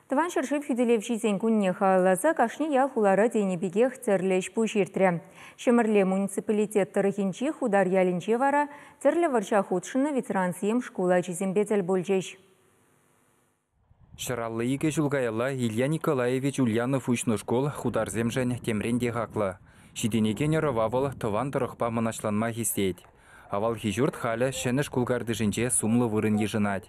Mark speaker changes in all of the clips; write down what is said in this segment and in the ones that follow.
Speaker 1: Тӑван ҫӗршыв хӳтӗлевҫисен кунне халалласа кашни ял-хулара тенӗ пекех тӗрлӗ ӗҫ-пуҫ иртрӗ. Ҫӗмӗрле муниципалитет тӑрӑхӗнчи Хутар ялӗнче вара тӗрлӗ вӑрҫа хутшӑннӑ ветерансем шкул ачисемпе тӗл пулчӗҫ.
Speaker 2: 152 ҫул каялла Илья Николаевич Ульянов уҫнӑ шкул хутарсемшӗн темрен те хаклӑ. Ҫитӗнекен ӑрӑва вӑл тӑван тӑрӑхпа мӑнаҫланма хистет. Авалхи ҫурт халӗ ҫӗнӗ шкул картишӗнче сумлӑ вырӑн йышӑнать.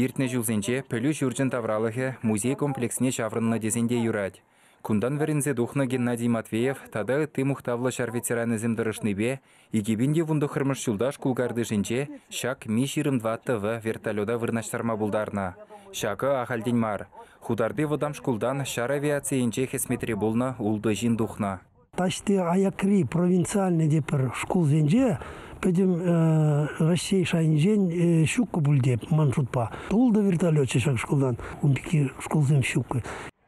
Speaker 2: Иртнӗ ҫулсенче пӗлӳ ҫурчӗн тавралӑхӗ музей комплексне ҫаврӑннӑ тесен те юрать. Кунтан вӗренсе тухнӑ Геннадий Матвеев тата ытти мухтавлӑ ҫар ветеранӗсем тӑрӑшнипе 2019-мӗш ҫулта шкул картишӗнче ҫак Ми-24В вертолета вырнаҫтарма пултарнӑ. Ҫакӑ ахальтен мар. Хутарти вӑтам шкултан ҫар авиацийӗнче хӗсметре пулнӑ ултӑ ҫын тухнӑ.
Speaker 3: Таҫти аякри провинциальный те пӗр шкулсенче пӗтӗм Раҫҫей шайӗнчен ҫуккӑ пуль те, ман шутпа. Тултӑ вертолетчӗ ҫак шкултан, ун пекки шкулсем ҫуккӑ.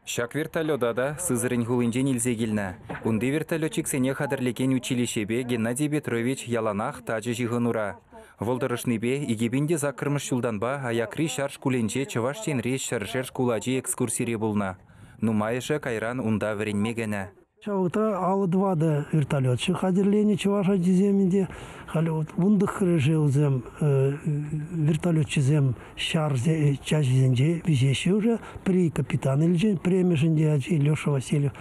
Speaker 2: Ҫак вертолета та Сызрань хулинчен илсе килнӗ. Унти вертолетчиксене хатӗрлекен училищӗпе Геннадий Петрович яланах тачӑ ҫыхӑнура. Вӑл тӑрӑшнипе 2008-мӗш ҫултанпа аякри ҫар шкулӗнче Чӑваш Енри ҫӗршер шкул ачи экскурсире пулнӑ. Нумайӑшӗ кайран унта вӗренме кӗнӗ.
Speaker 3: Ҫав вӑхӑтра 54 вертолетчӗ хатӗрленӗ чӑваш ачисем ӗнтӗ. Халӗ вот 19-шӗ вӗсем вертолетчӗсем ҫар чаҫӗсенче вӗҫеҫҫӗ уже. Пӗри капитан илчӗ, пӗрремӗшӗн те ачи Леша Васильев.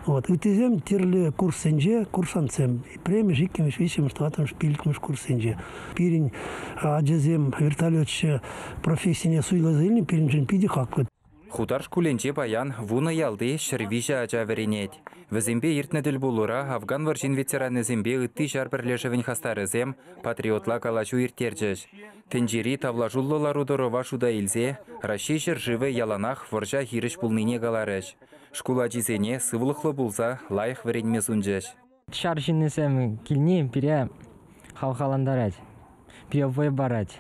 Speaker 3: Вот. Ыттисем тӗрлӗ курссенче курсантсем. Пӗрремӗш, иккӗмӗш, виҫҫӗмӗш, тӑваттӑмӗш, пиллӗкмӗш курссенче. Пирӗн ачасем вертолетчӗ профессине суйласа илни пирӗншӗн питӗ хаклӑ.
Speaker 2: Хутар шкулӗнче паян 10 ялти 103 ача вӗренет. Вӗсемпе иртнӗ тӗлпулура Афган вӑрҫин ветеранӗсемпе ытти ҫар пӗрлешӗвӗн хастарӗсем патриотла калаҫу ирттерчӗҫ. Тӗнчери тавлашуллӑ лару-тӑрӑва шута илсе Раҫҫей ҫӗршывӗ яланах вӑрҫа хирӗҫ пулнине каларӗҫ. Шкул ачисене сывлӑхлӑ пулса лайӑх вӗренме сунчӗҫ.
Speaker 4: Ҫар ҫыннисем килни пире хавхалантарать, пире вӑй парать.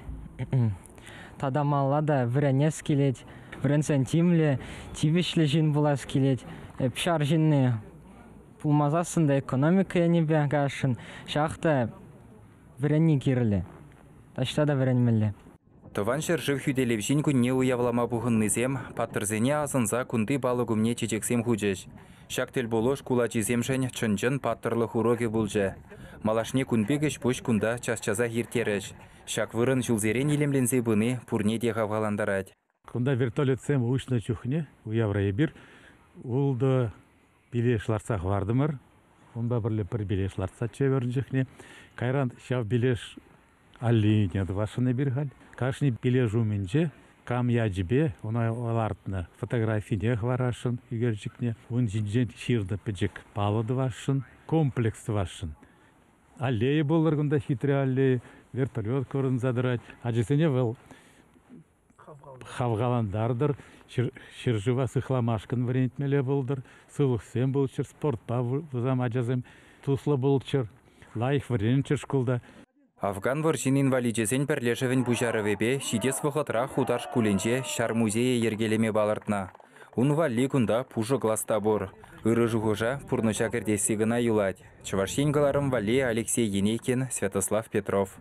Speaker 4: Тата малалла та вӗренес килет, вӗренсен тимлӗ, тивӗҫлӗ ҫын пулас килет. Эп ҫар ҫынни пулмасассӑн та экономика енӗпе каясшӑн. Ҫавах та вӗренни кирлӗ. Таҫта та вӗренмелле.
Speaker 2: Тӑван ҫӗршыв хӳтӗлевҫин кунне уявлама пухӑннисем паттӑрсене асӑнса кунти палӑк умне чечексем хучӗҫ. Ҫак тӗлпулу шкул ачисемшӗн чӑн-чӑн паттӑрлӑх урокӗ пулчӗ. Малашне кун пек ӗҫ-пуҫ кунта час-часах ирттерӗҫ. Ҫак вырӑн ҫулсерен илемленсе пыни пурне те хавхалантарать.
Speaker 5: Кунта вертолетсем уҫнӑ чухне уявра эпир ултӑ пилеш лартса хӑвартӑмӑр. Унпа пӗрле пӗр пилеш лартсаччӗ ун чухне. Кайран ҫав пилеш аллине тӑвасшӑн эпир халь. Кашни пилеш умӗнче кам ячӗпе ӑна лартнӑ фотографине хӑварасшӑн, ӳкерчӗкне. Ун ҫинчен ҫырнӑ пӗчӗк паллӑ тӑвасшӑн, комплекс тӑвасшӑн. Аллея пултӑр кунта, хитре аллея, вертолет курӑнса тӑрать. Ачасене вӑл хавхалантартӑр, ҫӗршыва сыхламашкӑн вӗрентмелле пултӑр, сывлӑхсем пулччӑр, спортпа вӗсем ачасем туслӑ пулччӑр, лайӑх вӗренччӗр шкулта.
Speaker 2: Афган вӑрҫин инваличӗсен пӗрлешӗвӗн пуҫарӑвӗпе ҫитес вӑхӑтра Хутар шкулӗнче ҫар музейӗ йӗркелеме палӑртнӑ. Ун валли кунта пушӑ класс та пур. Ырӑ шухӑша пурнӑҫа кӗртесси кӑна юлать. Чӑваш Ен кӑларӑм валли Алексей Енейкин, Святослав Петров.